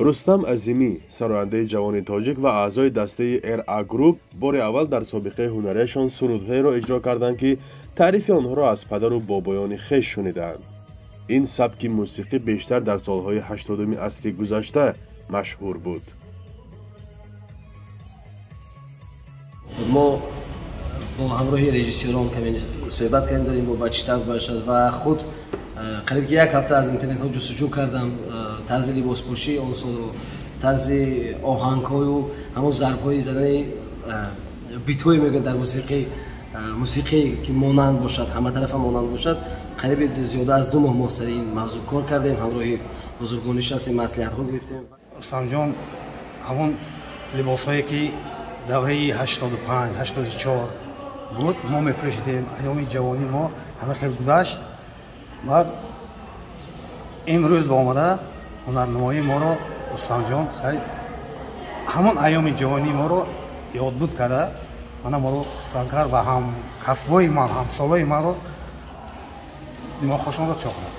Рустам Азимӣ, сарояндаи ҷавони тоҷик ва аъзои дастаи РА Group, бори аввал дар собиқаи ҳунарияшон сурудҳоеро иҷро карданд, ки таърифи онҳоро аз падару бобоёни хеш шунидаанд. Ин сабки мусиқӣ бештар дар солҳои 80-уми асри гузашта машҳур буд. Мо бо ҳамроҳи режиссёрон каме суҳбат кардем, дорем бо ба чӣ тавр бошад ва худ қариб ки як ҳафта аз интернетҳо ҷустуҷӯ кардам тарзи либоспӯшии он солро, тарзи оҳангҳою ҳамон зарбҳои задани битҳое мегӯяд дар мусиқӣ, мусиқие ки монанд бошад, ҳаматарафа монанд бошад. Қариби зиёда аз 2 моҳ мо сари ин мавзӯъ кор кардем, ҳамроҳи бузургон нишастем, маслиҳатҳо гирифтем. Рустамҷон ҳамон либосҳое ки давраи 85, 84 буд, мо мепӯшидем. Айёми ҷавонӣ мо ҳама хел гузашт. Баъд имрӯз ба омада ҳунарнамоии моро Рустамҷон ҳамон айёми ҷавонии моро ёдбуд карда, мана моро хурсанд кард ва ҳам касбои ман, ҳамсолои манро димоғхошонро чоқ кард.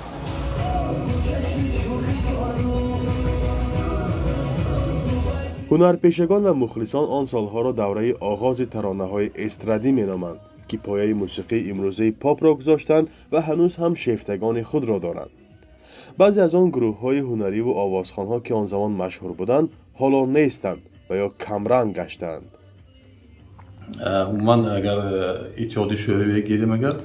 Ҳунарпешагон ва мухлисон он солҳоро давраи оғози таронаҳои эстрадӣ меноманд, ки пояи мусиқии имрӯзаи попро гузоштанд ва ҳанӯз ҳам шефтагони худро доранд. Баъзе аз он гурӯҳҳои ҳунариву овозхонҳо, ки он замон машҳур буданд, ҳоло нестанд ва ё камранг гаштаанд. Умуман агар Иттиҳоди Шӯравӣ гирем, агар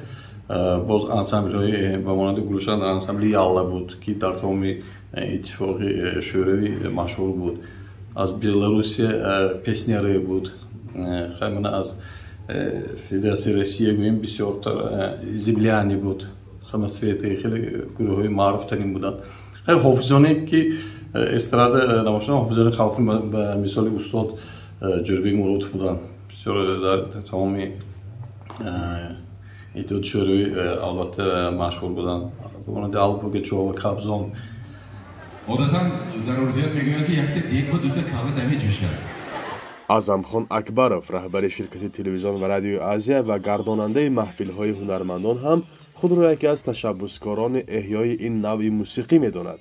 боз ансамблҳои ба монанди Гулшан, ансамбли Ялла буд, ки дар тамоми Иттифоқи Шӯравӣ машҳур буд. Аз Беларусия Песняры буд. Хаймана аз Федератсияи Россия гӯем, бисёртар Земляне буд, Самоцветы, хеле гурӯҳҳои маъруфтарин буданд. Хеле ҳофизоне ки эстрада намошуданд, ҳофизони халқӣ ба мисоли устод Ҷӯрабек Муродов буданд. Бисёр дар тамоми Иттиҳоди Шӯравӣ албатта машҳур буданд. Ба монанди Алла Пугачёва, Кобзон. Одатан дар урфият мегӯянд, ки якта дег ба дута калла намеҷӯшад. Аъзамхон Акбаров, раҳбари ширкати телевизион ва радиои Азия ва гардонандаи маҳфилҳои ҳунармандон, ҳам худро яке аз ташаббускорони эҳёи ин навъи мусиқӣ медонад.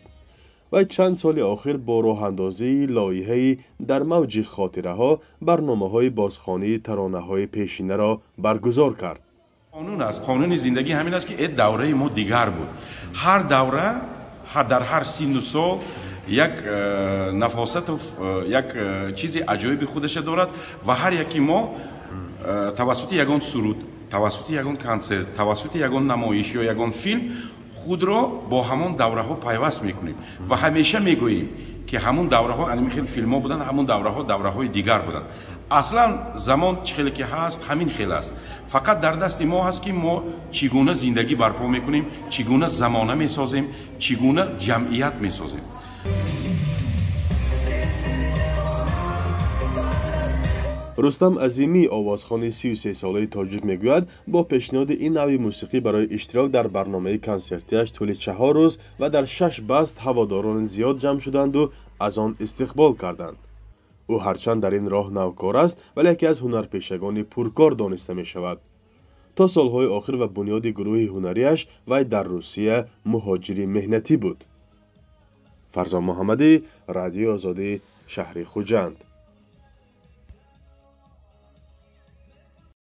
Вай чанд соли охир бо роҳандозии лоиҳаи «Дар мавҷи хотираҳо» барномаҳои бозхонии таронаҳои пешинаро баргузор кард. Қонун аст, қонуни зиндагӣ ҳамин аст, ки давраи мо дигар буд. Ҳар давра, дар ҳар синну сол як нафосату як чизи аҷоиби худаша дорад ва ҳар яки мо тавассути ягон суруд, тавассути ягон консерт, тавассути ягон намоиш ё ягон филм худро бо ҳамон давраҳо пайваст мекунем ва ҳамеша мегӯем, ки ҳамон давраҳо анами хел филмҳо буданд, ҳамон давраҳо давраҳои дигар буданд. Аслан замон чӣ хеле ки ҳаст, ҳамин хел аст. Фақат дар дасти мо ҳаст, ки мо чӣ гуна зиндагӣ барпо мекунем, чӣ гуна замона месозем, чӣ гуна ҷамъият месозем. Рустам Азимӣ, овозхони 33-солаи тоҷик, мегӯяд, бо пешниҳоди ин навъи мусиқӣ барои иштирок дар барномаи консертиаш тӯли 4 рӯз ва дар 6 баст ҳаводорони зиёд ҷамъ шуданду аз он истиқбол карданд. Ӯ ҳарчанд дар ин роҳ навкор аст, вале яке аз ҳунарпешагони пуркор дониста мешавад. То солҳои охир ва бунёди гурӯҳи ҳунарияш вай дар Русия муҳоҷири меҳнатӣ буд. Фарзон Муҳаммадӣ, Радиои Озодӣ, шаҳри Хуҷанд.